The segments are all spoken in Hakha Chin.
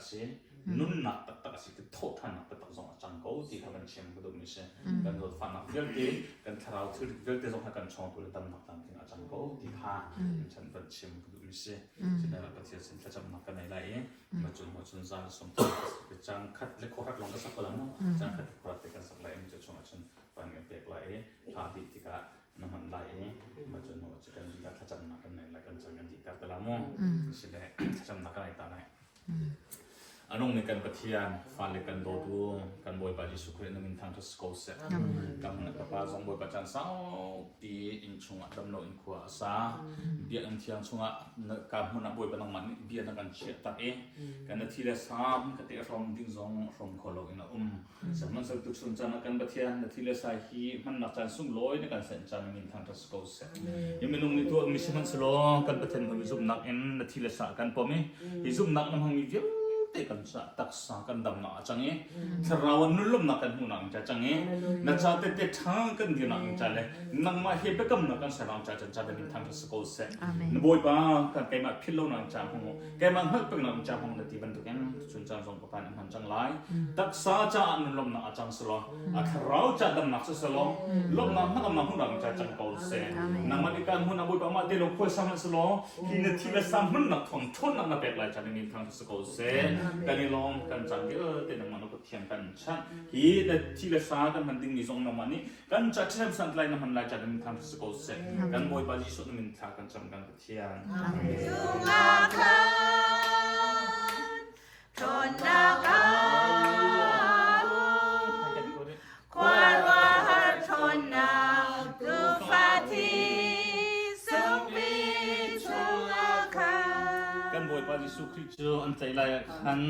si. Nunnak taktak a si. Thawhṭhannak taktak zong a cang ko ti kha kan chim ka duhmi si. Kan zawtfahnak vialte, kan thlarau thilrit vialte zong kha kan chawngtu le damnak tlamtling a cang ko ti kha chan van chim ka duhmi si. Cucaah Pathian sin thlacamnak kan nei lai i macun macun zan sum cang khat le khuarat lawng ka sak ko la mu. Cang khat le khuarat te kan sak lai i cu chungah cun van kan pek lai i hla dih tikah na hman lai i macun hnu cu kan dih thlacamnak kan nei lai kan cang kan dih ter te la mu. Sile thlacamnak kan nei ta lai. A nungmi kan Pathian, fale kan dawtu, kan Bawipa Jesuh Khrih na min thangṭhat si ko seh. Kan hmun ka pa zong Bawipa caan saupi inn chungah dam loin khua a sa. Biakinn thiang chungah ka hmun ah Bawipa nangmah nih bia na kan chiah tak i kan na thi le sam ka te hrawm ding zong hrawm kho loin a um. Sihmanhsehlaw tuchun caan ah kan Pathian na thi le sai hi hmannak caan sunglawi na kan senh caan na min thangṭhat si ko seh. Hi minung nih tuahmi sihmanhsehlaw kan Pathian hmumi zumhnak in na thi le sa kan pom i hi zumhnak na hmangmi vialte kan ca taksa kan damnak a cang i thlarau ah nunlawmnak kan hmuhnak in ca cang i na ca tete ṭha kan dirnak in ca le nangmah he biakamnak kan sernak ca can ca na min thangṭhat si ko seh. Na Bawipa kan keimah philh lonak in ca hmang keimah hngalh pengnak in ca hmang na ti bantukin chun caan zong Bawipa nih a hman cang lai. Taksa caah nun lawmhnak a cang selaw, a thlarau ca damnak si selaw, lawmhnak hnangamnak hmuhnak in ca cang ko seh. Nangmah nih kan hmun ah Bawipa mah te lawng khuaisa hmanh selaw, hi na thi le sa hmunnak thawng ṭhawnnak na pek lai ca nih min thang si ko seh. Kan i lawm, kan caan vialte nangmah na Pathian kan chanh. Hi na thi le sa kan hman dingmi zong nangmah nih kan ca ṭhahnem santlai na hman lai ca nih min thang si ko seh. Kan Bawipa Jesuh na min thla kan cam kan Pathian. Chungah khan ṭhawnnak ah khuaruahhar ṭhawnnak tuufa thi sungpi chungah khan. Kan Bawipa Jesuh Khrih cu an tlaih lai ah khan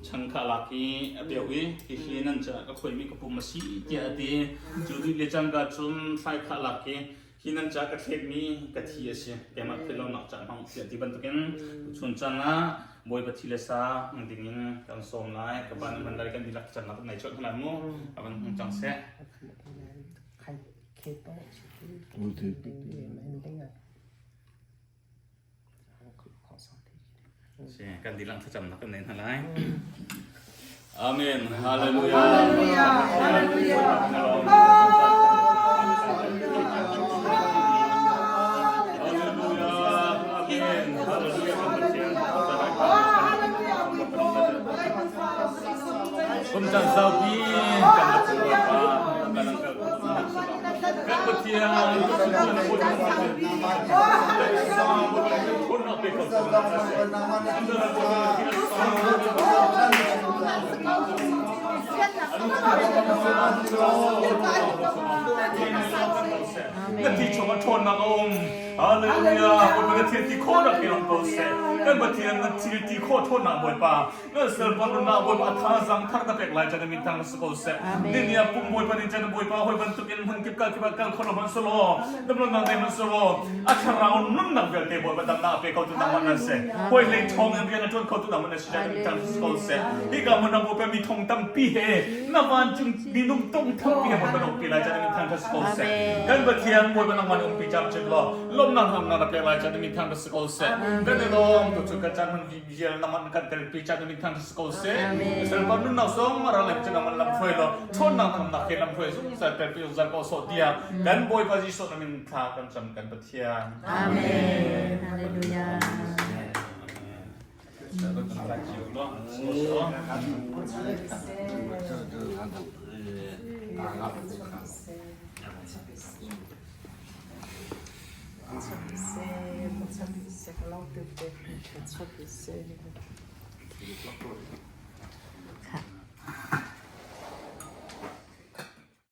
chang kha a lak i a peuh i hihi nan caah ka khuaimi ka pum a si tiah a ti. Cu dih le cangka cun thlai kha a lak i Hi nan ca ka thlekmi ka thi a si, keimah philhlonak ca hmang tiah ti bantukin chun caan ah Bawipa thi le sa hmang dingin kan sawm lai. Ka pa nih man lai kan dihlak cannak kan nei colh hna lai mu. A van hung cang seh. Si, kan dihlak thlacamnak kan nei hna lai. Amen. Hallelujah. Hallelujah. Hallelujah. Kum caan saupi kan rak si Bawipa kan angkal kan Pathian Na thi chung ah ṭhawnnak a um. Hallelujah. Bawipa na thil ti khawhnak hi ram ko seh. Kan Pathian na thil ti khawh ṭhawnnak Bawipa. Na salpa nunnak Bawipa a thazaang thar na pek lai chan min thang si ko seh. Ni ni ah pum Bawipa nih chan Bawipa hawi bantuk in hmun kip kal kip ah kal kho lo hmanh selaw damlonak nei hmanh selaw a thlarau nunnak vialte Bawipa damnak a pe kho tu nangmah nan si. Hawi hlei ṭhawng in rian a ṭuan kho tu nangmah nan si chan min thang si ko seh. Hika hmun ah Bawipa mi thong tampi he na vancung minung tong tampi he Bawipa na umpi lai chan min thang si ko seh. Kan Pathian Bawipa nangmah nih umpi camcin law lawmhnak namnak na pek lai chan min thang si ko seh. Kan i lawm tu cu kan caan hman vial nangmah kan telpi chan min thang si ko seh. Salpa nunnak zong ral le chan nangmah lam hruai law ṭhawnnak namnak he lam hruai zungzal telpi zungzal ko sawh tiah kan Bawipa Jesuh na min thla kan cam kan Pathian. Amen. Hallelujah.